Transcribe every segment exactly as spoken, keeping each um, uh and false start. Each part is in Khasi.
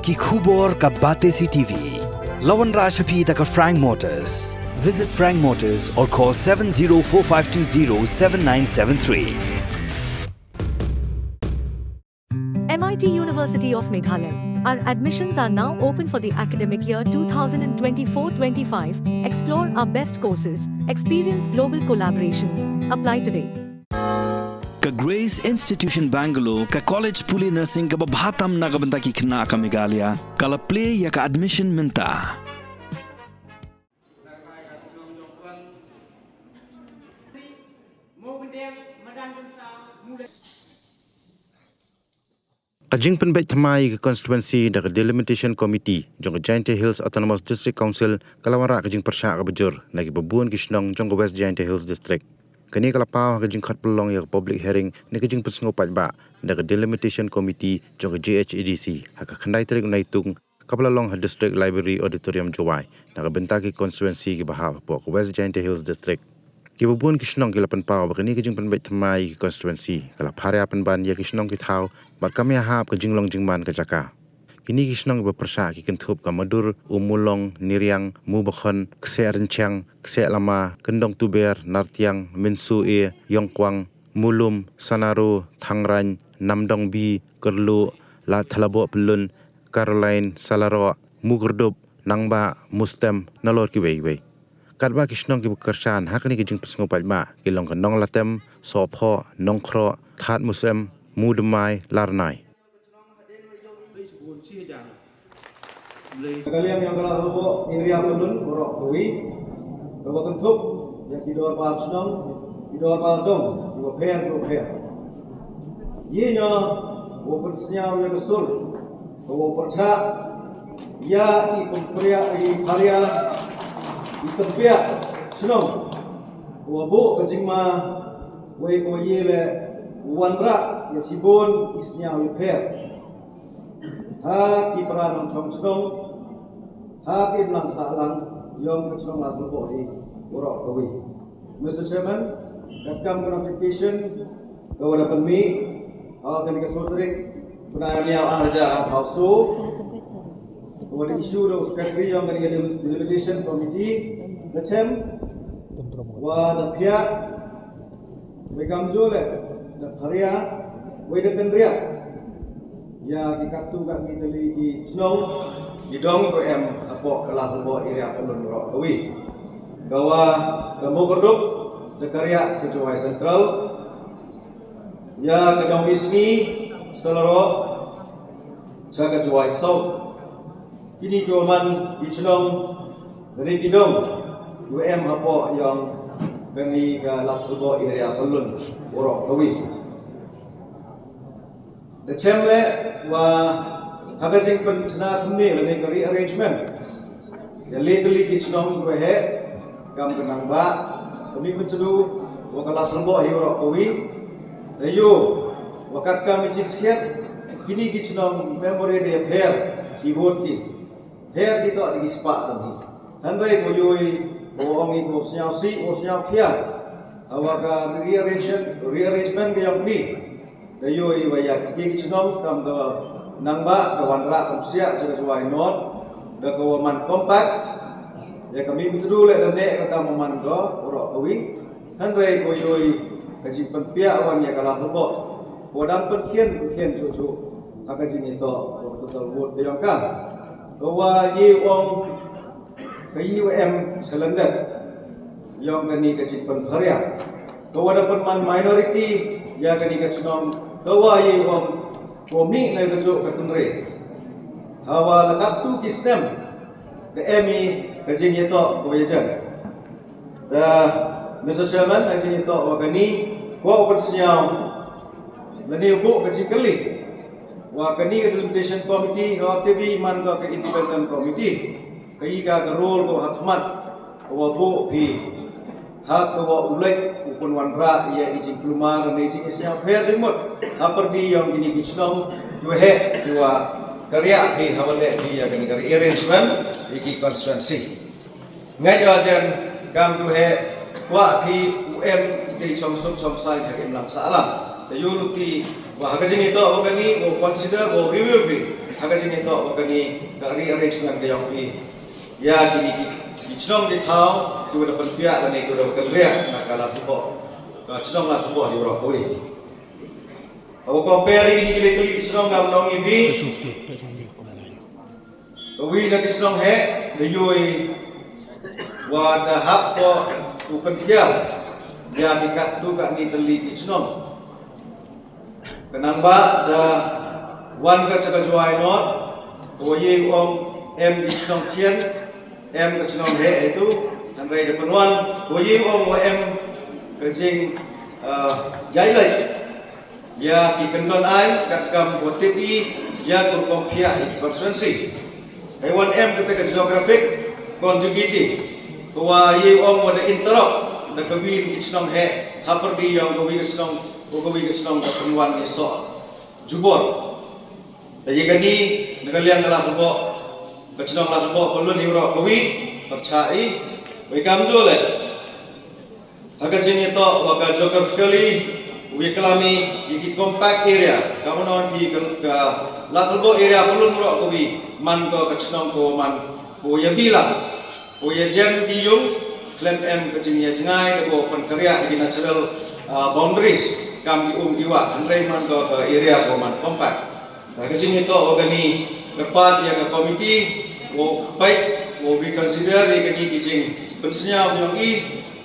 Ki khubor ka Batesi T V. La wanrah sha phi da ka Frank Motors. Visit Frank Motors or call seven zero four five two zero seven nine seven three. M I T University of Meghalaya. Our admissions are now open for the academic year two thousand twenty-four twenty-five. Explore our best courses, experience global collaborations. Apply today. Ka Grace Institution Bangalore, ka college pule nursing kaba bha tam na ka bynta ki khynnah ka Meghalaya, ka la plie ïa ka admission mynta. Ka jingpynbeit thymmai ïa ka constituency da ka Delimitation Committee jong ka Jaintia Hills Autonomous District Council ka la wanrah ka jingpyrshah kaba jur na kiba bun ki shnong jong ka West Jaintia Hills District. Kane ka la paw ha ka jingkhot pynlong ïa ka public hearing ne ka jingpynsngew paidbah da ka Delimitation Committee jong ka J H A D C ha ka khyndai tarik u Naitung, kaba la long ha District Library Auditorium, Jowai, na ka bynta ki constituency kiba hap hapoh ka West Jaintia Hills District. Kiba bun ki shnong ki la pynpaw ba kane ka jingpynbeit thymmai ïa ki constituency ka la pharia pynban ïa ki shnong ki thaw bad kam ïahap ka jinglong jingman ka jaka. Kine ki shnong kiba pyrshah ki kynthup ka Madur, Umulong, Niriang, Mubakhon, Kseh Rynchiang, Kseh Lama, Kyndong Tuber, Nartiang, Mynso E, Ïongkwang, Mulum, Sanaro, Thangraiñ, Namdong B, Kyrluh, Lad Thalaboh Pyllun, Caroline, Salaroh, Mukyrdup, Nangbah, Mustem, nalor kiwei kiwei. Katba ki shnong kiba kyrshan ha kane ka jingpynsngew paidbah ki long ka Nonglatem, Sohphoh, Nongkhroh, Thadmusem, Mudmai, Larnai. Ka liang ïa ka Lathlboh Area Pyllun baroh kawei, kaba kynthup ïa ki dorbar shnong, ki dorbar dong kiba pher kiba pher. Ïa nga, wow pynsngew ïa ka sur kaba pyrshah ïa i pynpria, i pharia, i pynpria shnong, wow buh ka jingma, wei ko ïa leh wanrah ïa shibun i sngew i pher ha ki para nongchong chnong, ha ki imlang sahlang yong ka chnong Lathlboh hi baroh kawei. Mister Chairman, katkam ka notification kaba da pynmih ha kane ka soo tarik bnai Niau arhajar arphew saw, kaba da issue da u Secretary yong kane ka Delimitation Committee, da chem wa da phiah, wei kamjooh leh da pharia, wei da kynriah ïa ki katto katne tylli ki shnong, ki dong kiba em hapoh ka Lathlboh Area Pyllun baroh kawei. Kawa ka Mukyrdup da kynriah sha Jowai Central, ïa ka Dong Isngi, Salaroh, sha ka Jowai South. Kine kiwa man ki shnong lane ki dong kiwa em hapoh yong kane ka Lathlboh Area Pyllun baroh kawei. Da chem leh wa ha ka jingpynthna thymme lane ka rearrangement ïa le tylli ki shnong kiwa heh, kam ka Nangbah, ka Mihmyntdu, wa ka Lathlboh hi baroh kawei. Da ïoh wa katkam i jingskhem, kine ki shnong member da ïapher ki vote ki. Pher ki toh da ki spah tam hi. Hynrei ko ïohi, ko ong i ko sngewsih, ko sngewphiah ha wa ka rearrangement, rearrangement ka yong kmie. Da ïohi wa ïa kine ki shnong kam ka Nangbah ka wanrah kam siah sha ka Jowai North, da ka wa man compact. Ïa ka Mihmyntdu leh da neh ka kam man ka baroh kawei. Hynrei ko ïohi ka jingpynpiah wan ïa ka Lathlboh, ko dang pynkhian pynkhian shuh shuh ha ka jingitoh ka total vote ka yong ka. Ka wa ïa ong ka ïa wa em shalyndet yong kane ka jingpynpharia. Ka wa da pynman minority ïa kane ka chnong, ka wa ïa ong ko mih na ka jong ka tynrai. Ha wa la katto ki snem da em i ka jingïatoh ka wa ïa jan. Da, Mister Chairman, ha ka jingïatoh wa kane, kwah u pynsngew lane u buh ka jingkylli wa kane ka Delimitation Committee, ha ka ba man ka, ka Independent Committee, ka i ka, ka role ka wa ha khmat, ka wa buh phi ha ka wa u leit u pynwanrah ïa i jingkulmar ne i jingsngewpher jingmut ha pyrdi yong kine ki chnong kiwa heh, kiwa kynriah phi ha wa leh phi ïa kane ka rearrangement ïa ki constituency. Nga ïoh jan kam tu he, kwah phi u em i te chong suk chong sai ha ka imlang sahlang. Te ïoh luti wa ha ka jingïatoh wa kane, wa consider, wa review phi ha ka Ngi toh ba kane ka re-arrangement ka jong i ïa kine ki, ki chnong ki thaw kiba da pynpiah lane kiba da pynriah na ka Ladthadlaboh, ka chnong Ladthadlaboh hi baroh kawei. Haba compare ïa kine ki lai tylli ki chnong, ngam ong ïa phi, kawei na ki chnong heh da ïoh wa da hap ko u pynhiar ïa ki katto katne tylli ki chnong. Khnang ba da wan ka sha ka Jowai North, ko ïa ong em ki chnong khian, em ka chnong heh itu, hynrei da pynwan ko ïa ong wa em ka jing, ah, jai lai ïa ki kyndon ai katkam wa tip i ïa ka rukom phiah ïa ki constituency. Hei wan em kata ka geographic contiguity, ko wa ïa ong wa da interrupt da kawei ki chnong heh ha pyrdi ïong kawei ka chnong, ko kawei ka chnong ka pynwan ïa soh jubor. Te ïa kane na ka liang ka Ladthadlaboh, ka chnong Ladthadlaboh Pyllun hi baroh kawei, pyrshah i, wei kam ju leh. Ha ka jingïatoh wa ka geographically u ïaklam i ïa ki compact area, ka mon ong phi ka, ka Ladthadlaboh area Pyllun baroh kawei man ko ka chnong ko man ko ïa bilang, ko ïa jem ki ïung khlem em ka jingïajngai, ko pynkhriah ïa ki natural, ah, boundaries kam ki um ki wah, hynrei man ko ka area ko man compact. Ha ka jingïatoh wa kane, kyrpad ïa ka committee wow peit, wow reconsider ïa kine ki jingpynsñiaw ïong i.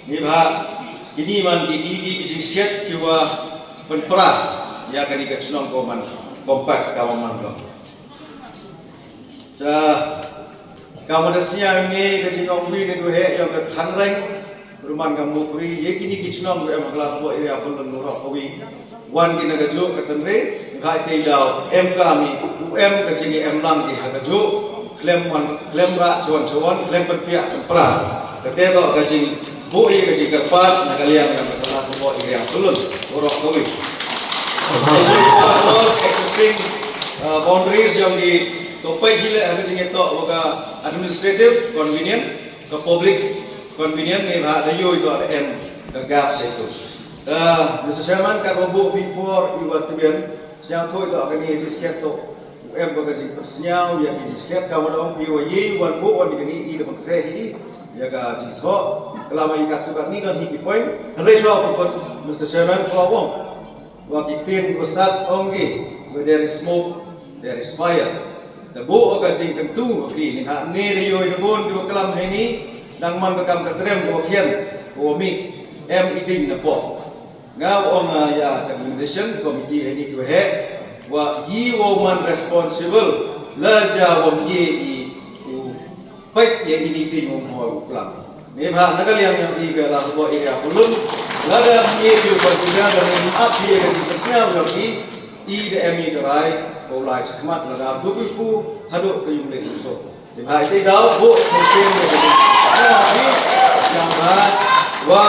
Neibhah kine man ki, ki, ki, ki jingskhem ki wa pynpra ïa kane ka chnong ko man compact ka wa man ko. Te ka wa da sñiaw ïa kane ka jingong wi ne du heh ïa ka thangreng ruman ka Mukri ïa kine ki chnong ru em ha ka Ladthadlaboh area Pyllun baroh kawei. Wan ki na ka juk ka tynre, ngai te daw em ka mi, u em ka jingïaemlang ki ha ka juk, khlem wan, khlem rah chawon chawon, khlem pynpiah pynpra. Kata toh ka jingbuh ïa ka jingkyrpad na ka liang ka Ladthadlaboh area Pyllun baroh kawei. Existing, uh, boundaries ïong ki to peit hi leh ha ka jingïatoh wa ka administrative convenient, ka public convenient, neibhah da ïoh ïa ka em ka gap sa ïa ka. Uh, Mister Chairman, katba buh before i wa tbian, sñiawthuh ïa kane ka jingskhem to em ba ka jingpynsñiaw ïa ka jingskhem ka wa da ong phi wa ïa wan buh wan ïa kane i da ban khreh hi ïa ka jingthoh. Ka la ma ïa katto katne don hi ki point. Hynrei shuwa pynput, Mister Chairman, ka wa ong wa ki ktien ba stad ong ki, "Where there is smoke, there is fire." Te buh ka jingkyntu ki, ngin ha ne da ïoh da bun ki ba klam heini, dang man ka kam ka trem ko khian, ko mih, em i ding na pok. Nga ong, ah, ïa ka nomination committee heini ki heh, wa i wa man responsible, la ja wa mih i u peit ïa ini ding um hoi u klam. Neibhah na ka liang ïong i ka Ladthadlaboh area Pyllun, lada mih i u peit ïa ka ring ap ïa ka jingpynsñiaw ïong i, i da em i ka rai, ko lai chakhmat lada duk i pu, haduh ka ïung leh u so. Neibhah ite daw, buh, mungkin ïa ka jingpynsñiaw i, ïa ba, wa,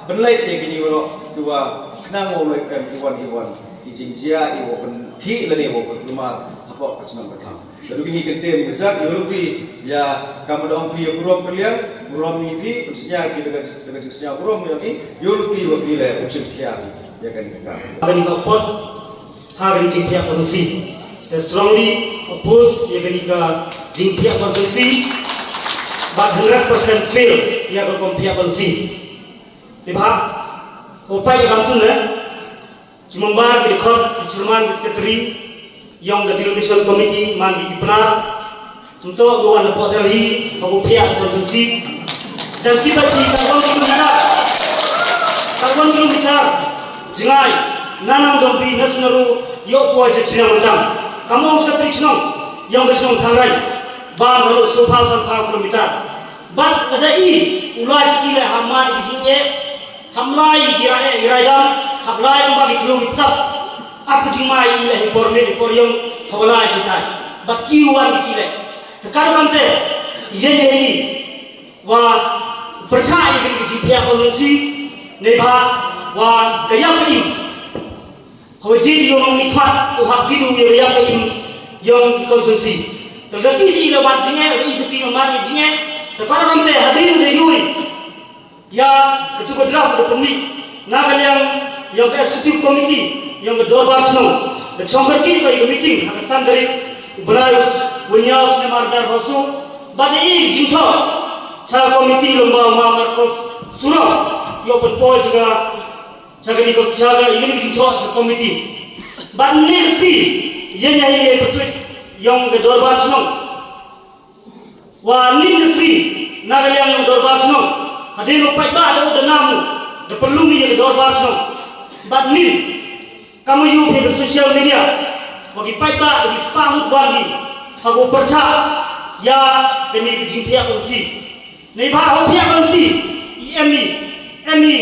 pynleit ïa kini waroh, ki wa, khnang wa u leit em i wan i wan, ki jingjia i wa pynkhih lane wa pynkulmar, hapoh ka chnong ka thaw. Lada kini ki ktien ka jait, ïoh lynti ïa ka mad ong phi ïa burom kylliang, burom ïa phi, pynsñiaw phi da ka, da ka jingsñiaw burom ïa phi, ïoh lynti wa phi leh u chim skhia phi ïa kani ka kam. Kani ka pot, ha kani jingphiah policy. Te strongly oppose ïa kani ka jingphiah policy. Bad hundred percent fail ïa ka kam phiah policy. Te ba, u paid ïa kam tu ne, Ki member, ki dkhot, ki chairman, ki secretary, ïong ka deliberation committee, man ki ki Pnar. Kumto ko wan hapoh Delhi, hapoh pia constituency. Jan ki ba chi, tang one kilometer. Tang one kilometer. Jngai, na Namdong Bi, na Sngewrwah, ïoh poi jingïaseng tang. Ka mong secretary chnong, ïong ka chnong Thangrai. Bam haduh soophaw sanphaw kilometer. Bad lada i, u lai chi ki leh ha man ki jingeh. Hap lai ki rae, ki rae dam, hap lai ong ba ki thlung ki ptap. Ap ki jingmai i leh hi por miet hi por ïong, hap lai ki tai. Bad ki wan ki leh. Te ka rukom te, ïa ïa i. Wa pyrshah ïa ki jingphiah policy, neibhah, wa ka ïap ka im. Hawa jin ïong ong ni khmat, u hap ki du ïa ka ïap ka im, ïong ki constituency. Te ka ki si ïa wan jingeh, i jati ïong man ïa jingeh. Te ka rukom te, hadien u dei ïa u. Ïa, katu ka draft da pynmih na ka liang ïong ka executive committee ïong ka dorbar chnong. Da chong ka ki ka meeting ha ka san tarik Bnai Wynñiaw snem ar hajar arphew saw, bad da i jingthoh sha ka komiti lyngba u ma Marcos Surok, ïoh pynpoi sha ka, sha kane ka, sha ka, ïa kane ka jingthoh sha ka komiti. Bad ne ka sngi ïa ïa ïa pyrtuit ïong ka dorbar chnong. Wa nin ka sngi na ka liang ïong ka dorbar chnong, hadien u paidbah da u da nam u da pynlum ïa ka dorbar chnong. Bad nin Kam ïoh phi ha social media, wa ki paidbah da ki spah mut wan ki ha ka pyrshah ïa kane ka jingphiah kongsi. Neibhah ha u phiah kongsi i em i, em i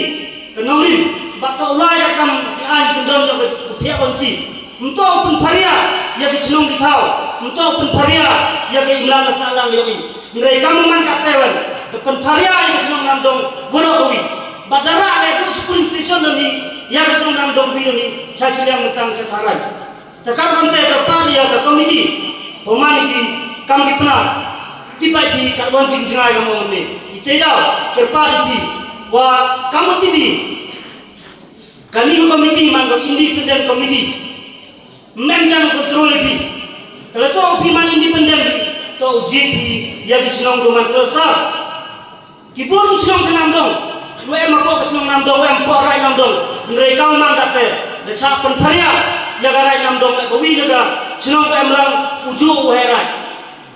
ka nongrim, bad ka u la ïa kam ki aiñ ki kyndon ïa ka phiah kongsi. Ym toh u pynpharia ïa ka chnong ki thaw, ym toh u pynpharia ïa ka imlang ka sahlang ïa i. Hynrei kam man ka taiwan da pynpharia ïa ka chnong Namdong waroh kawi. Bad da rah leh dei shi polling station lane ïa ka shnong Namdong Bri lane sha shiliang Myntang sha Tharai. Te kyrpad te kyrpad ïa ka komiti, pynman ïa ki kam ki pynah, tip ïa phi ka wan jingjngai ka mon ne. Ite daw kyrpad ïa phi wa kam ïa phi. Kane ka komiti man ka independent committee. Mem jan control ïa phi. Te lada toh phi man independent, toh u jied phi ïa ki chnong ka man cluster. Ki bun ki chnong ka Namdong, wa em hapoh ka chnong Namdong, wa em hapoh raid Namdong. Hynrei ka man kata da shah pynpharia ïa ka raid Namdong, ka wi da ka chnong ka em lang u juh u heh raid.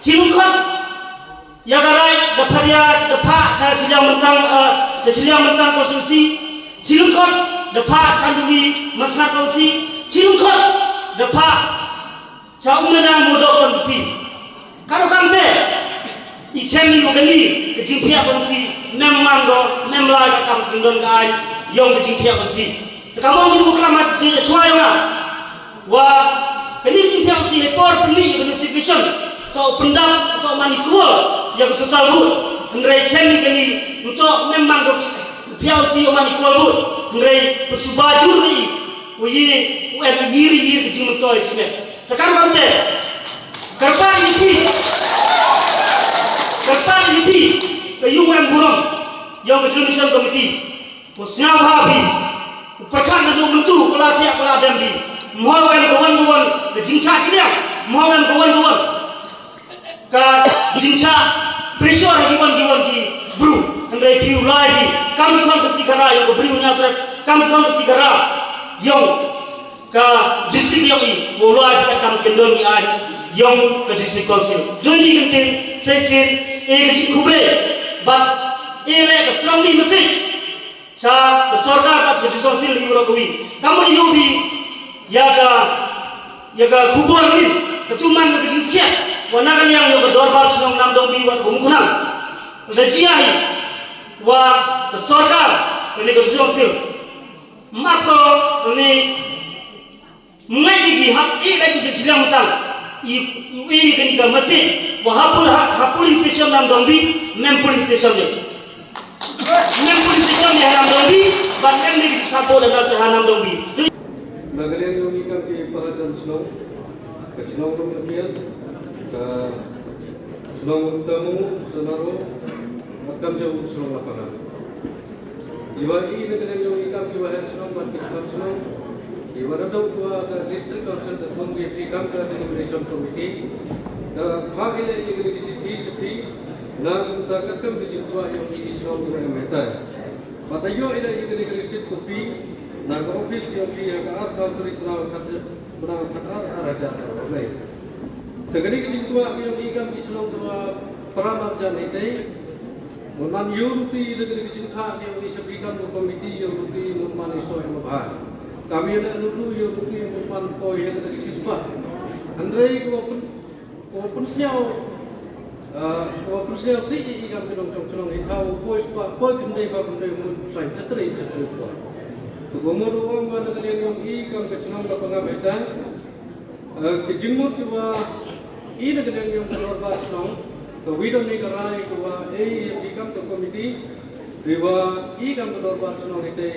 Shi lyngkot ïa ka raid da pharia da phah sha shiliang Myntang, eh, sha shiliang Myntang constituency. Shi lyngkot da phah sha Khanduli Masngat constituency. Shi lyngkot da phah sha Umnadang Mowdoh constituency. Ka ruh kamte, i chem i wa kane ka jingphiah kongsi, mem man ko, mem lai ka kam kyndon ka aiñ ïong ka jingphiah kongsi. Te ka mong ki wa klam ha ka jingchwa ïong nga. Wa kane ka jingphiah kongsi ha por pynmih ka notification, toh pyndap, toh man equal ïa ka total vote. Hynrei chem i kane, toh mem man ko ki phiah kongsi man equal vote. Hynrei pynsuba jur i, u yi, u em yir yir ka jingmyntoi chem. Te kyrpad te, kyrpad ïa phi, kyrpad ïa phi, ka ïung em burom ïong ka Transition Committee. Ko sngewbha phi, u pyrkhat naduh mynta, ko la thiah ko la dem phi. Mho em ka wan ka wan ka jingshah shiliang, mho em ka wan ka wan ka jingshah pressure ha ki wan ki wan ki bru. Hynrei phi u lai phi, kam ki khon ka sikara ïa ka bru nya trep, kam ki khon ka sikara ïong ka district ïong i, u lai ka kam kyndon i ai ïong ka district council. Duni kan tin, seisin, e ka jingkhublei, bad e le ka strongly message sha ka sorkar bad ka district council i waroh kawi. Kam ïoh bi ïa ka, ïa ka khubor ni, ka tuman ka jingsiat wa na ka liang ïong ka dorbar chnong Namdong Bri wat ka Mukhnang. Da jia hi wa ka sorkar, ka ni ka district council. Map ko ni Ngai di di hap i da di siliang tang. I i kani ka masi. Wa ha pul ha ha polling station Namdong Bri, mem polling station ni. Mem polling station ni ha Namdong Bri, ba mem ni di ha pul ha Namdong Bri. Na ka liang yong i kam ki para jan shnong, ka shnong Rum Lakian, ka shnong Tamu, Sanaro, bad kam jong shnong Lapangan. Iwa i na ka liang yong i kam kiwa heh shnong bad ki khynnah shnong. Iwa na dong kiwa ka District Council ka thung ki phi kam ka Deliberation Committee. Ka phah i leh i ka dei ki shithi shithi. Na ka bynta ka kam ka jingkwah yong i ki shnong kiwa em heh tai. Bad ta ïoh i leh i ka dei ka receipt copy na ka office yong phi ha ka ar tarik February khat, khat ar, ar hajar arphew lai. Te ka dei ka jingkwah yong i kam ki shnong kiwa para marjan i te. Mut man ïoh ruti da ka jingthoh ïa u i sha phi kam ka komiti ïoh ruti mut man i soi mut bha. Kam ïa na ruti ïoh ruti mut man poi ïa ka chispa. Hynrei ko pyn ko pynsñiaw, ah, ko pynsñiaw si i kam ka nongchong chnong i thaw poi spa poi kyndai ba kyndai mut sai chatri chatri poi. To ko mut u ong ba na ka liang yong i kam ka chnong ka pangam i tang. Eh, ki jingmut kiwa i na ka liang yong ka dorbar chnong, ka wi don ni ka rai kiwa i ki kam ka komiti, kiwa i kam ka dorbar chnong i te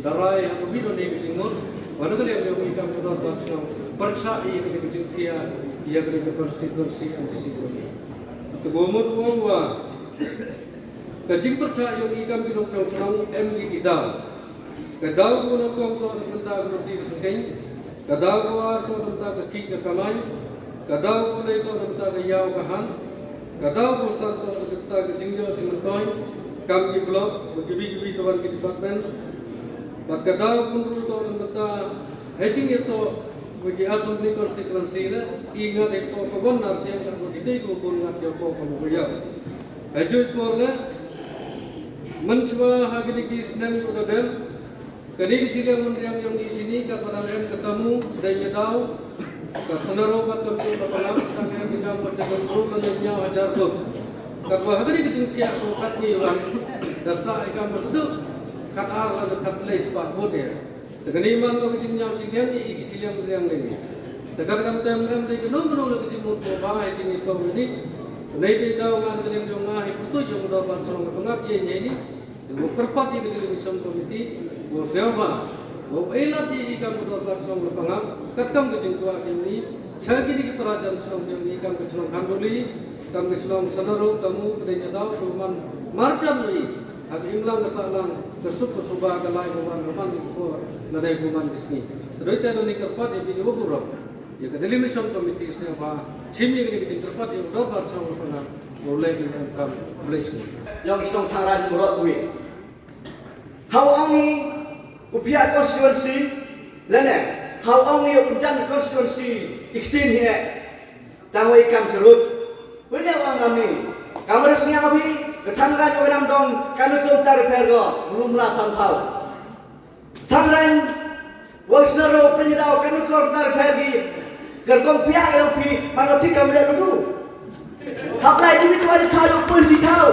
da rai ha ka wi don ni ka jingmut, wa na ka liang yong i kam ka dorbar chnong, pyrshah i ka jingkhia, i ka constituency M D C committee. Ka bo mut wa wa, ka jingpyrshah yong i kam ki nongchong chnong em ki ki daw. Ka daw ka nyngkong toh na ka bynta ka ruti ka syngkien. Ka daw ka ar toh na ka bynta ka khih ka kamai. Ka daw kaba lai toh na ka bynta ka ïaw ka han. Ka daw kaba san toh na ka bynta ka jingïoh jingmyntoi kam ki block bad kiwei kiwei tawon ki department. Bad ka daw kaba hynriew toh na ka bynta ha jingïatoh bad ki assembly constituency leh, i ngat ïa ka por kaba wan na ka liang kaba ki dei kaba bun ngat ïa ka por kaba ïaw. Ha juh por leh, mynshuwa ha kine ki snem kiba la dep, kane ka jingïaid mynriang jong i shini katba dang em ka Tamu, Pdeng Nyadaw, ka Synaro bad ka Mutdur Lapangap, dang em ïa ka bad sha ka khyndiat lane hynñiew hajar vote. Katba ha kane ka jingthiah ka kat ngi wan, da sah ïa ka ba sdang khatar lane khatlei spah vote ïa. Te kane man ka jingñiaw jingñiang ïa ki jingïaid mynriang lane. Te katba kam tem em dei kano kano ka jingmut ba ha jingïaid mynriang lane. Te ngi te daw ngan ka liang jong nga ha pyrtuit jong ka Dorbar Shnong Lapangap ïa ngi. Te ngi kyrpad ïa ka Delimit Committee, ngi sngewbha ba u ai lad ïa i kam ka Dorbar Shnong Lapangap, katkam ka jingkwah ka jong i, sha kine ki para jan shnong ka jong i, kam ka shnong Khanduli, kam ka shnong Synaro, Tamu, Pdeng Nyadaw, ka man marjan ïa i, ha ka imlang ka sahlang, ka suk ka suba, ka lai ka wan, ka man ka por, lane ka man ka sngi. Te dei te ngi kyrpad ïa phi ïa u burom. Ïa ka Delimit Committee sngewbha shim ïa kane ka jingkyrpad ïa u Dorbar Shnong Lapangap, u leh ïa u kam, u leh sngewbha. Ïa u Shnong Thangrain Murot Twi. Haba ong i u phiah constituency, lane haba ong i u pynjan constituency, i ktien hi eh. Tang wei kam sharud. Wei ne ong ngam i. Kam re sngewbha hi, ka Thangrain ka Namdong, kano kilometer pher ko, mlu mla san phaw. Thangrain, Western Road, Pyndaw, kano kilometer pher ki, ka rukom phiah ka jong phi, man ka thik kam leh ka du. Hap lai jingmut ka wai thaw, jong phi di thaw.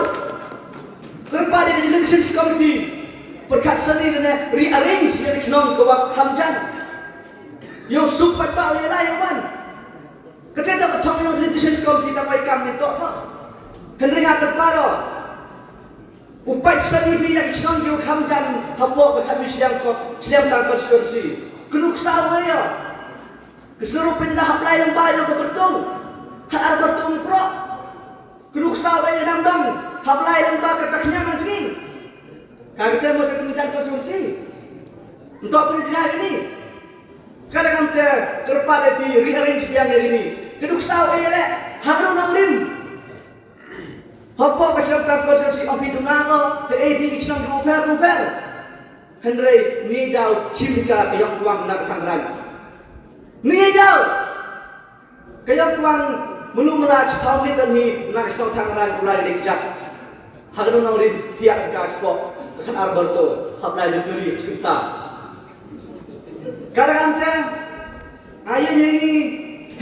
Kyrpad ïa ka Delimit Committee, pyrkhat sani lane rearrange ïa ka chnong ka wa kham jan. Ïa u suk pat ba u ïa lai ïa u wan. Kata ka thok ïa ka Delimit Committee ta pai kam ni tok mo. Hynrei nga kyrpad ïa u. U peit sani phi ïa ka chnong ki u kham jan hapoh ka khatwei shiliang ko, shiliang tang constituency. Ka nuksa u ïa. Ka seru pynda hap lai lem ba ïa ka Byrtung. Ka ar Byrtung pro. Ka nuksa u ïa Namdong hap lai lem ba ka Takhnang nang jngi. Ka kata mo ka kham jan constituency. Ntok pynjngai kini. Kada kam te kyrpad ïa phi rearrange biang ïa kini. Ka nuksa u ïa leh. Ha ka nong rim. Hapoh ka shnong tang constituency ong phi duna ngo, te A B ki shnong ki u pher, u pher. Hynrei ngi daw chim ka ka ïong kwang na ka Thangrain. Ngi daw ka ïong kwang mulu mala chiphaw ngi dang hi na ka shnong Thangrain u lai dei kjat. Ha ka nong rim phi ïa ka spok ka khan ar bar to hap lai dei kri chim ta. Ka dang te, ai ïa ngi,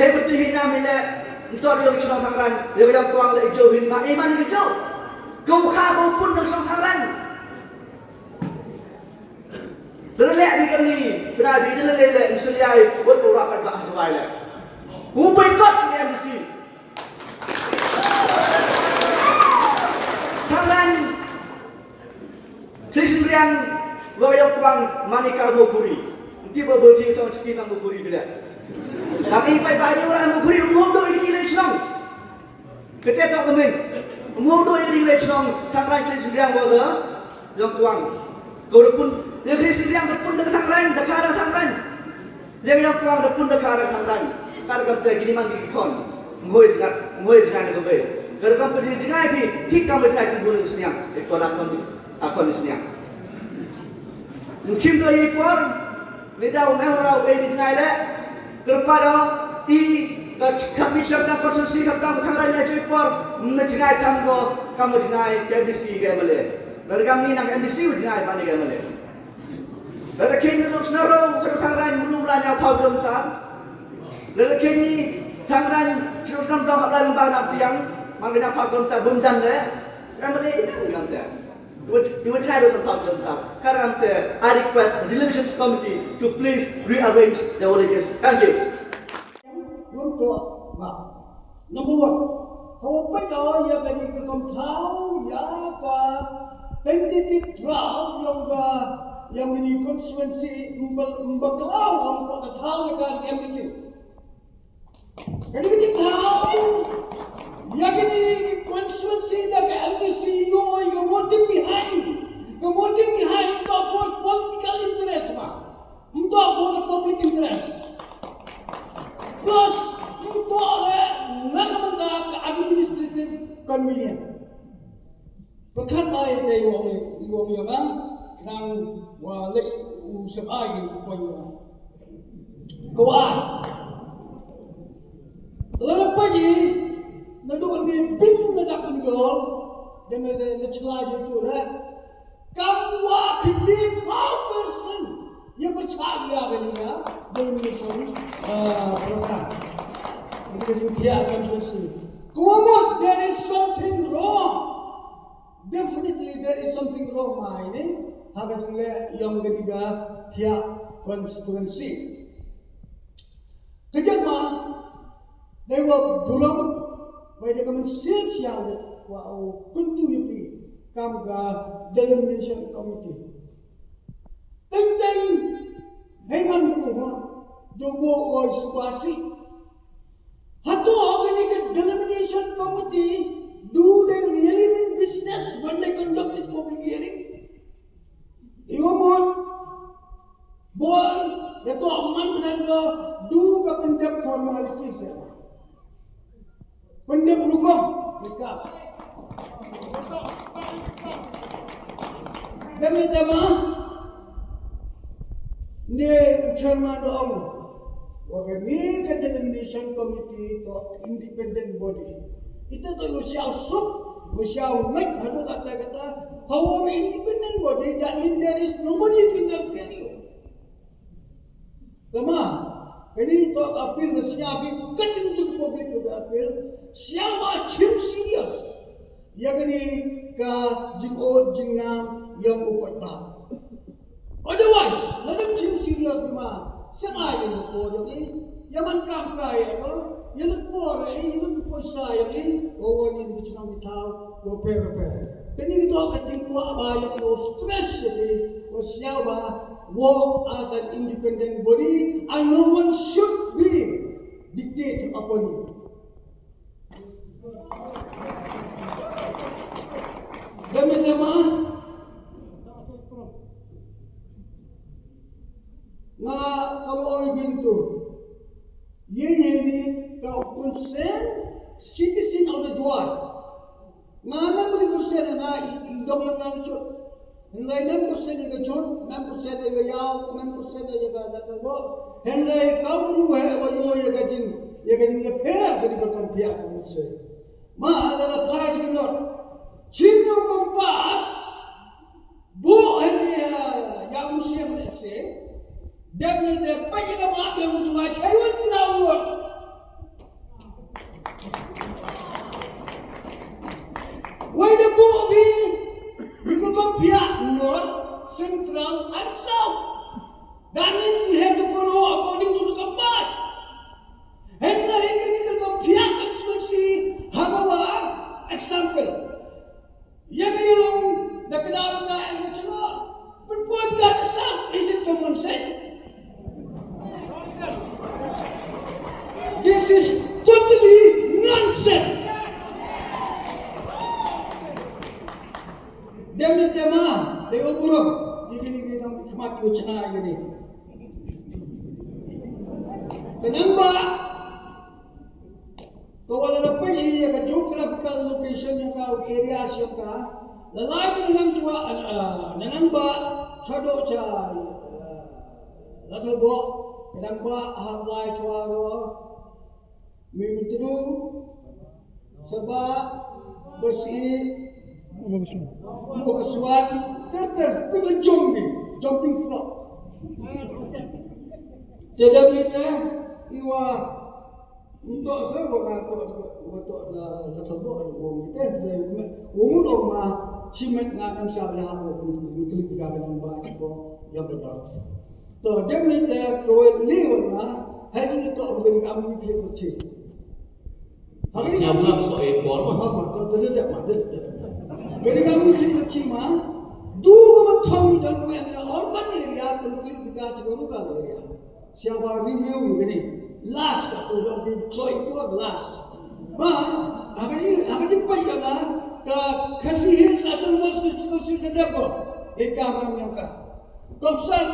hei betu hi nam hi le, ntor ïa u shnong Thangrain, ïa u ïong kwang le i jo hi ma, i man i jo. Ko kha ko pun dang shnong Thangrain. Lele le ni kani, kena di lele le, mesti ai, buat ko rapat ba ah jawai le. U boycott ni M D C. Thangrain. Khlei Synriang, wa ka ïong kwang mane ka Mawkhuri. Nti ba ba di chong chiki nang Mawkhuri bila. Tapi pai ba ni orang Mawkhuri, um hodo ini le chnong. Kete tok kemen. Um hodo ini le chnong, Thangrain Khlei Synriang wa ka ïong kwang. Ko da pun, ïa Khlei Synriang da pun da Thangrain, da ka da Thangrain. Ïa ka ïong kwang da pun da ka da Thangrain. Ka da kam te kini man ki khon. Ngoi jngai, ngoi jngai na ka bei. Ka da kam te jngai phi, thik kam bei jngai ki bun sniang. Ek to da khon, a khon sniang. Nchim to i por, ni da u meh ra u bei ni jngai le. Kyrpad o, i, ka chikap mi chikap tang constituency, chikap tang Thangrain le joi por, ni jngai tham ko, kam jngai, ka M D C ka M L A. Ka da kam ni nang M D C u jngai, pa ni ka M L A. Lada kini ruh sna ruh, ka ruh Thangrain, mulu mala hynñiewphew kilometer. Lada kini Thangrain, sna ruh sna ruh hap lai lem ba na Pdiang, man ka hynñiewphew kilometer, bym jan leh. Kan ba dei ina ngan te. Dua, dua jngai ruh sanphew kilometer. Ka dang te, I request the Delimit Committee to please rearrange the volunteers. Thank you. Wan to ma. Number one. Hawa pyndonkam ïa ka ni ka kam thaw ïa ka tentative draft ïa ka ïa ka ni constituency number number thaw ïa ka thaw ïa ka M D C. Ka ni ka thaw ïa ka ni constituency ïa ka M D C ïa ka motive behind. Ka motive behind ka for political interest ma. Ym to for the public interest. Plus, ym to convenient. Pyrkhat ai te i wong i wong ïa nga nang wa lek u sep ai ki poi ïa nga. Kawa. Lada pagi na duk ni bin na dak ni gol dan na na chelai je tu le. Kam wa kini five percent. Ye pyrchah ïa kani ka denomination program. Kani ka jingphiah kan pyrsi. Kawa mut there is something wrong. Definitely there is something wrong ma ini. Ha ka jingleh ïong kani ka phiah constituency. Ka jingma dei wa burom wa dei ka mynsiem siang wa u kyntu ïa phi kam ka denomination committee. Teng teng hei man ku ma jong ko oi sipasi. Hato kani ka denomination committee do they really mean business when they conduct this public hearing? Ïa mut boi ïa to man pynban ko du ka pyndep formalities ïa. Pyndep rukom ïa ka. Dang ïa tema ne chairman da ong wa kani ka denomination committee to independent body. Ita to ïa siaw suk ïa siaw ngait haduh kata kata. How are independent body? That means there is nobody to interfere you. Kama kani to appeal na siaw bi kating to public to appeal siaw ba chim serious. Ïa kani ka jingkut jingnam ïa u paidbah. Otherwise lada ym chim serious ma sa ai ïa u paidbah ïa man kam ka ïa ko ïa u paidbah ïa u paidbah ïa u o wa ni ni chnong ni thaw wa per per. Kani ki to ka jingkwah ba ïa ko stress ïa ki wa siaw ba work as an independent body and no one should be dictate upon you. Dame dama nga ka wa oi bintu. Ye ye ni ka concern citizen of the Jowai. Nga na bri concern nga i dong yang ngan chut. Hynrei mem persen ïa ka jut, mem persen ïa ka ïaw, mem persen ïa ka da ka bok. Hynrei ka ru he wa ïoh ïa ka jing, ïa ka jing ïa pher ka dei ka kam pia ka mut se. Ma la la phai jing not. Jing ïa ka pas. Bok hynrei ïa ïa u siang le se. Dem ne de pa ïa ka ma ïa u jua chai wan kina u. Wei da buh phi, phi kynmaw phi ïa North, Central and South. That means we have to follow according to the compass. Hynrei kane ka kynmaw phi ïa constituency ha kaba example. Ïa ka ïa long da ka daw na el ka chnong. But what you understand, is it common sense? This is totally nonsense. Dem ne tema, de o burom. Ini ni ni nang khmat ko chna ini. Kenapa? Ka wa la pynlong ïa ka geographical location ïa ka area sha ka. La lai na nang jua na nang ba shadoh cha la ka bo na nang ba ha lai chwa ro mi mutru saba basi mo ka suat ter ter tu la jump ni jumping frog. Te da mi te iwa Nto sa ko na ko ko to na na to ko ko te de ko mo ma chimet na kan sa ya ko ko ko klik ka ba ba ko ya ba ba. To dem ni te ko ni wa na ha ni to ko ni am ni klik ko chi. Ha ni am na so e por ma. Ha ma to de de ma de. Ko ni am ni klik ko chi ma. Du ko ma thong ni don ko en na urban area ko klik ka chi ko rural area. Siapa review ini last ka tu dong di joy tu last. Ma, apa ni apa ni pai ka ka Khasi Hills Autonomous District Council ka dep ko. Ita ram yang ka. Kau pasal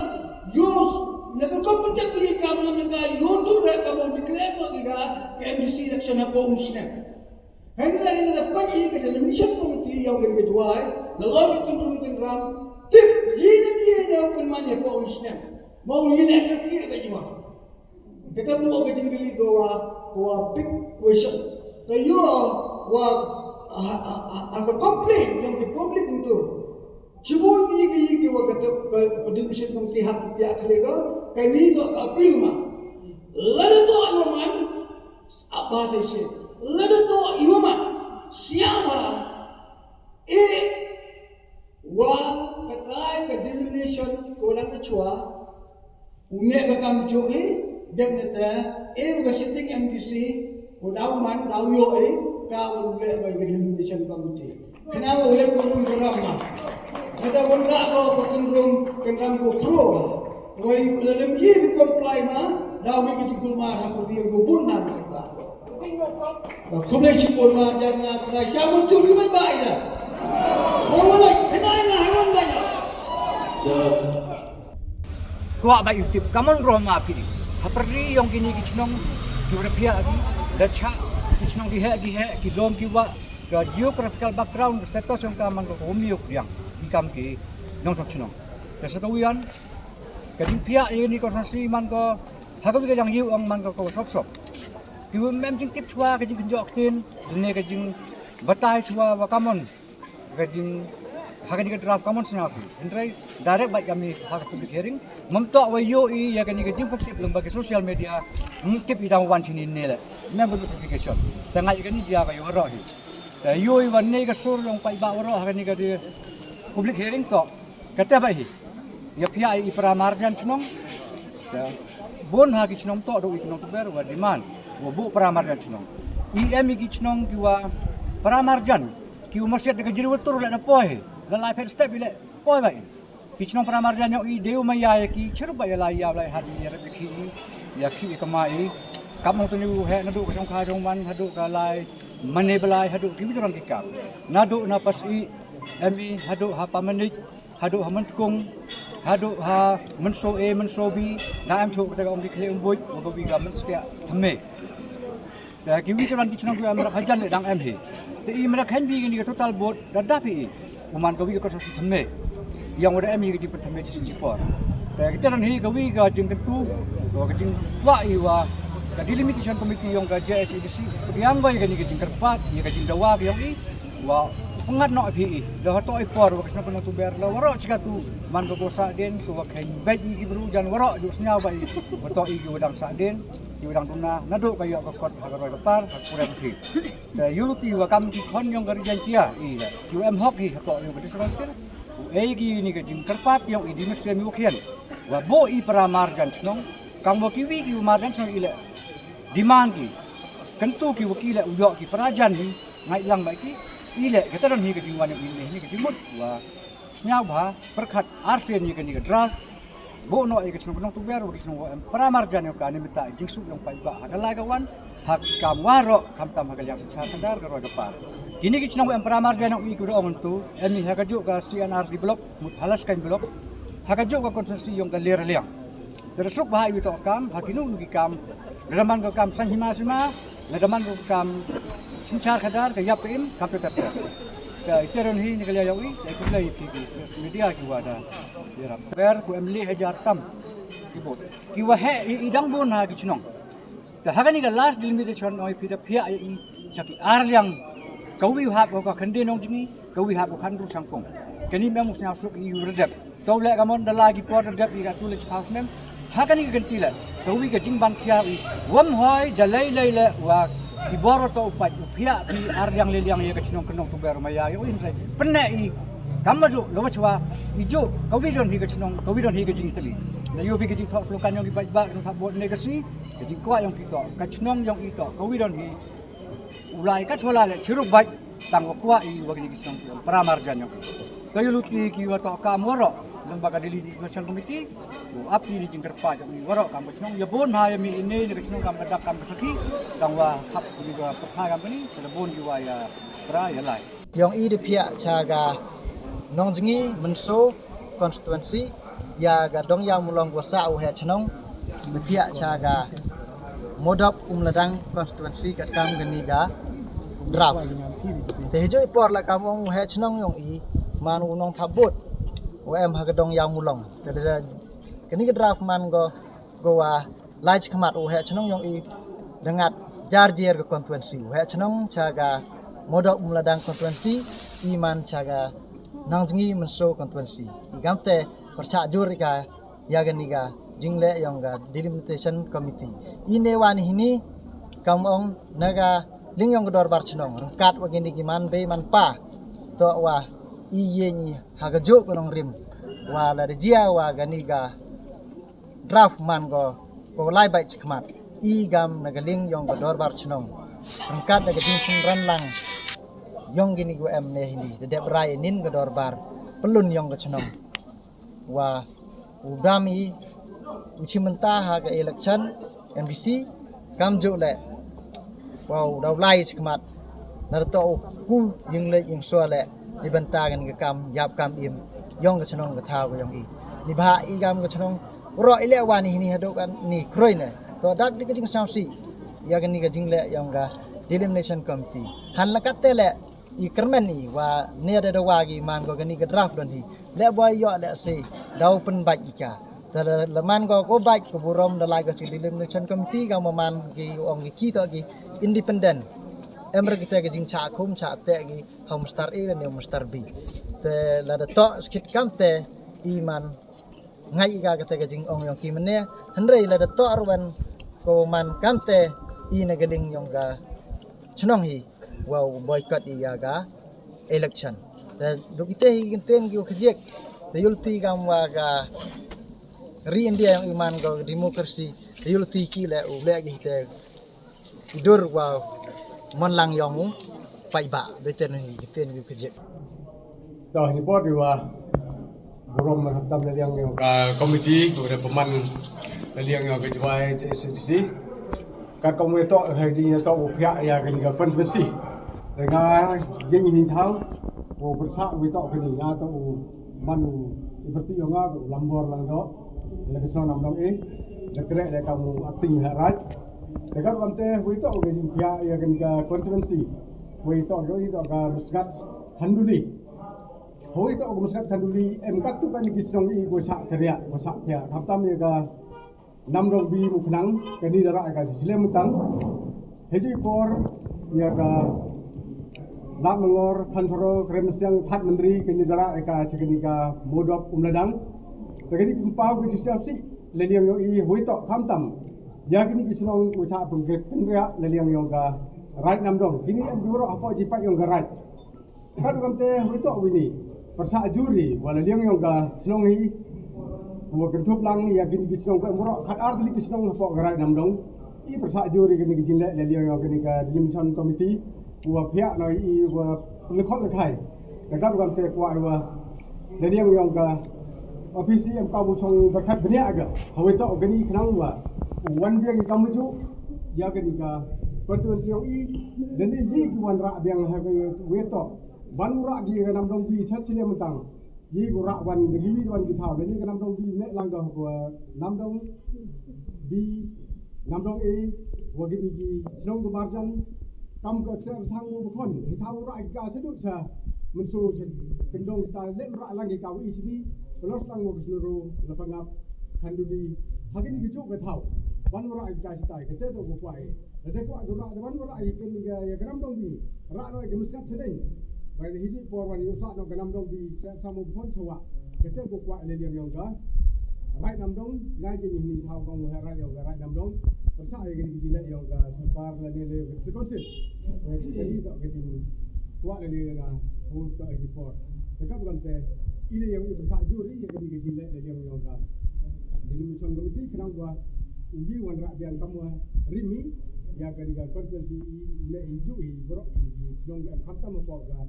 yus ne ko kau pun tak ita ram yang ka yus tu dah kamu declare ko ida ke M D C election apa musnah. Hynrei lada peit ïa ka delineation committee ïa u Ri Jowai, na lor ka kynrum kynram, tip ïa ïa ïa ïa u pynman ïa ka u snem. Mo ïa leh ka kyrpad ïa u. Kata mo ka jingkylli ko wa, ko wa big question. Ka ïoh wa ha ka complain ïa ka public tu. Shibun ïa ka ïa ka wa kata ka delineation committee ha ka ïa ka ka ni to ka appeal ma. Lada to ïa man Apa sa isi. Lada to iwa ma. Siapa. E. Wa katai ka delineation ko dang ka chua. Une ka kam jo e. Dek ne ta. E ka sitting M D C. Ko dau man dau yo e. Ka une ka delineation committee. Kena wa ulai ko dum ko ram ma. Kada won ka ko ko dum ko ram ko pro. Wei lem ye ko comply ma. Dau mi ki ko ma ha ko dia ko bun na. Khublei shibun ma jar nga khlai sha mun jul ki bai bai da. Mo wala kena ina ha wan bai da. Kwah ba yu tip kamon ro ma phi. Ha pyrdi yong kini ki chnong ki wa da pia ki da cha ki chnong ki he ki he ki lom ki wa ka geographical background status yong ka man ko ko miok diang ki kam ki nong sok chnong. Ka sa ka wian ka jing pia ini ko sa si man ko ha ka wi ka jang yu ong man ko ko sok sok. Ki wa mem jing tip chwa ka jing jok tin ne ka jing batai chwa wa kamon. Ka jing ha kani ka draft kamon sngap hi. Hynrei direct ba kami ha ka public hearing. Mem to wa yo i ya kani ka jing public lem ba ki social media. Mem tip i dang wan chini ne le. Mem ba notification. Ta ngai kani ja ka yo ro hi. Ta yo i wan ne ka sur long pai ba ro ha kani ka di public hearing to. Kata ba hi. Ya pia i para marjan chnong. Ya. Bon ha ki chnong to do i chnong tu ber wa demand. Wa bu para marjan chnong. I em i ki chnong ki wa para marjan. Ki wa masiat da ka jiri wa tur le da poi. La lai pet step i le poi ba i. Ki chnong para marjan yong i deu ma ya ya ki chirup ba ya lai ya lai hadi ya rep ki i. Ya ki i kama i. Kap mong tu ni u he na du ka song kha jong man hadu ka lai. Mane belai hadu ki bitrang ki kap. Na du na pas i. Em i hadu ha pamanik. Haduh ha Myntkung, haduh ha Mynso A, Mynso B, na em chok kata ka ong ki khleh ong buit, wa ka wi ka Mynskia thymme. Da ki wi ka ran ki chnong ki em rak hajan le dang em hi. Te i mrak hen bi ni ka total vote da dap hi. Uman ka wi ka konstituensi thymme. Yang wa da em hi ka jingpynthymme jingpor. Da kita ran hi ka wi ka jingkyntu, wa ka jingkwah i wa ka delimitation committee yong ka J S A D C. Yang wa i ka ni ka jingkyrpad, i ka jingdawa ka yong i. Wa u pyngngad noh phi i. Da hato i por wa ka shnong Nongtuber la waroh chikatu man ka ko sah den ko wa khein beit i ki bru jan waroh ju sñiaw ba i. Wa to i ki wa dang sah den ki wa dang duna naduh ka ïoh ka kot ha ka roi ka par ha ka kurem phi. Te yu luti wa kam ki khon yong ka Ri Jaintia i ki wa em hok i hato yong ka district council. U ei ki ni ka jingkyrpad yong i di mynsiem i wa khian. Wa bo i para marjan chnong kam wa ki wi ki wa marjan chnong i le. Demand ki kyntu ki wa ki le u ïoh ki para jan hi. Ngai lang ba ki i le kata don hi ka jingwan i le hi ka jingmut wa sñiaw bha pyrkhat arsien ïa kani ka draft. Bo no ïa ka chnong Nongtuber wa ka chnong wa em para marjan ïa ka ni mita jingsuk long pai ba ha ka lai ka wan ha ki kam waroh khamtam ha ka liang sa cha ka dar ka roi ka par. Kini ki chnong wa em para marjan ïa u i ku da ong tu em ni ha ka juk ka C N R D block mut halas kan block ha ka juk ka konstituensi yong ka ler liang. Te da suk bha i wi to kam ha ki nu ki kam. Da man ka kam san hima sima. Lada man ko kam synshar khadar ka yap ka im kam te tap. Ka iteron hi ni ka liya yawi ka khublei ki ki media ki wada. Yarap ber ku em li hajar tam ki bot ki wa he i dang bon ha ki chnong. Ka ha kani ka last delimitation oi phi da phia i cha ki ar liang. Ka wi hap ko ka khande nong jngi ka wi hap ko khan ru sangkong. Kani mem usna suk i u redep. Ka u leh ka mon da la ki por da dep i ka tu le chiphaw snem. Ha kani ka kynti le ka wi ka jingbang khia i wam hoi da lei lei le wa i bor to u pait u phia phi ar liang le liang ïa ka chnong ka Nongtuber ma ïa ïa u in sai. Pynne i kam ma ju lo wa chwa i ju ka wi don hi ka chnong ka wi don hi ka jingtli. Na ïoh bi ka jingthok slokan yong i bait ba ka nong thap bot ne ka si ka jingkwah yong ki to ka chnong yong i to ka wi don hi. U lai ka chwa la le chirup bait tang wa kwah i wa kini ki chnong para marjan yong. Ka yu luti ki wa to kam waroh lang ba ka Delimitation Committee. U ap ki ni jingkyrpad yong i waroh kam ka chnong ya bon ha ya mi ine ni ka chnong kam ka dak kam ka saki. Tang wa hap ki wa pyrkhat kam ni ka da bon ki wa ya pra ya lai. Yong i da phiah cha ka Nongjngi Mynso constituency, ya ka Dongya Mulong wa sa u heh chnong, da phiah cha ka Modop Umladang constituency ka kam kani ka draft. Te hijrong i por la kam ong u heh chnong yong i man u nongthap vote u em ha ka dong Ïawmawlong. Te da kani ka draft man go go wa lai chi khmat u heh chnong yong i da ngat jar jer ka constituency. U heh chnong cha ka Modok Umladang constituency, i man cha ka Nangjngi Mynso constituency. I kamte pyrshah jur i ka ïa kani ka jingleh yong ka delimitation committee. I ne wan hini kam ong na ka liang yong ka dorbar chnong ryngkat wa kini ki man bei man pa to wa i ye ni ha ka juk ka nongrim wa la da jia wa kani ka draft man ko ko lai bai chi khmat i kam na ka liang yong ka dorbar chnong ryngkat na ka jingsynran lang yong kini ko em ne hini da dep rai nin ka dorbar pelun yong ka chnong wa u dam i u chi mynta ha ka election M D C kam ju le wa u dau lai chi khmat na to u ku ying le ying sua le ni bynta kan ka kam yap kam im yong ka chnong ka thaw ka yong i ni ba i kam ka chnong ro i le wa ni hini hadok kan ni kroi ne to dak di ka jingsngewsih ïa kani ka jingleh yong ka delimitation committee han la kat te le i kyrmen i wa ne da da wa ki man ko kani ka draft don hi le boi yo le si dau pynbait i ka da la man ko ko bait ko burom da lai ko chi delimitation committee ka mo man ki ong ki ki to ki independent em re ki te ki jing cha khum cha te ki ha Mr A le ne Mr B te la da to skit kam te i man ngai i ka ka te ka jing ong yong ki mene hynrei la da to ruan ko man kam te i na ka ding yong ka chnong hi wa u boycott i ya ka election. Te duk ite hi kin ten ki u khajik te yul ti kam wa ka ri India yong iman ko democracy te yul ti ki le u le ki te i dur wa mon lang yong u pai ba de ten hi kin ten ki u khajik. Dah ni por di wa burom ma tam le liang yong ka committee ko de peman le liang yong ka jwai J S D C. Kat kong wei tok hai jing ya tok u pia ya kani ka constituency. Dengan jing hin thau u pyrsa wei tok kani ya tok u man u iberti yong nga u lambor lang dok. Le ka song nam dong eh le kre le kam u acting ha raj. Dekat kam te wei tok ka jing pia ya kani ka constituency. Wei tok yo i tok ka Muscat Khanduli. Hoi tok ka Muscat Khanduli em kat tu kani ki song i ko sa kria ko sa pia. Kam tam ya ka Namdong bi mukhnang kani dara ka Sile Mutang. Hiji por ya ka Lat Mangor Khansoro Krem Siang That Mandri kani dara ka chikani ka Modok Umladang. Kani kumpau ka jisiap si leliang yo i huitok khamtam. Ya kini ki chnong ku cha pengkrit kenria leliang yo ka Rai Namdong. Kini em duro apa jipat yo ka Rai. Kat kam te huitok wini. Pyrsa juri wala liang yong ka chnong hi. Wa kenthup lang ya kini ki chnong ka murok kat ar tili ki chnong hapo ka Rai Namdong. I pyrsa juri kini ki jingle le liang yong kini ka delimitation committee. Wa pia no i wa lekot lekai. Kat kam te kwa wa le liang yong ka ofisi em ka bu chong berkat benia aga. Huitok kini ki chnong wa wan biang ki kamuju ya kini ka constituency yong i. Dan i wan ra biang ha ka huitok. Wan u rah gi ka Namdong bi cha chile mutang. Yi u rah wan da gi wi wan gi thaw da ni ka Namdong bi ne lang ka ko Namdong bi Namdong e wa gi ni gi chnong ko marjan kam ka cha sang u bkhon hi thaw u rah gi ka cha du cha mynsu cha kendong cha le rah lang gi ka wi chini plus lang wa ka snuru la pangap Khanduli ha gi ni gi ju ka thaw wan u rah gi ka cha tai ka te do ko kwai. Lada kwah ka rah da wan ka rah i pen ya ka Namdong bi. Rah no ka Muscat chadeng. Bai da hiji por wan yu sa no ka Namdong bi sa mo phon chawa. Ka te ko kwah le liang yong ka. Rai Namdong ngai ke ni thaw kong ha rai yong ka Rai Namdong. Pyrsa ya ka ni ki le yong ka sarkar la ne le ka council. Ka ni to ka ni kwah le liang ka hu to hiji por. Ka ka bukan te ile yong i pyrsa juri ya ka ni ki le liang yong ka. Jadi macam ka mesti kenang gua uji wan rah biang kamu rimi ya ka ni ka constituency ne i ju i borok i chnong ka kham tam ko ka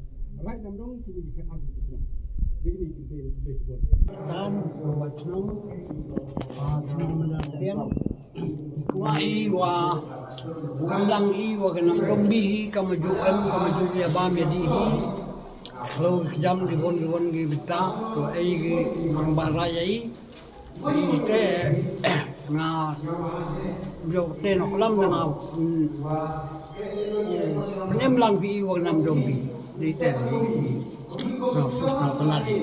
Rai Namdong ki ni ka am ki chnong. Jadi ni kita ni boleh sebut. Dan buat chnong ah chnong mana biang wa i wa bukan lang i wa ka Namdong bi hi ka maju em ka maju ya bam ya di hi. Kalau jam di bon di bon di bita wa i ki orang barai ai. Te Nga jok te nok lam na nga. Penem lang pi wa nam jom pi. Ni te. Nga suk na tengah di.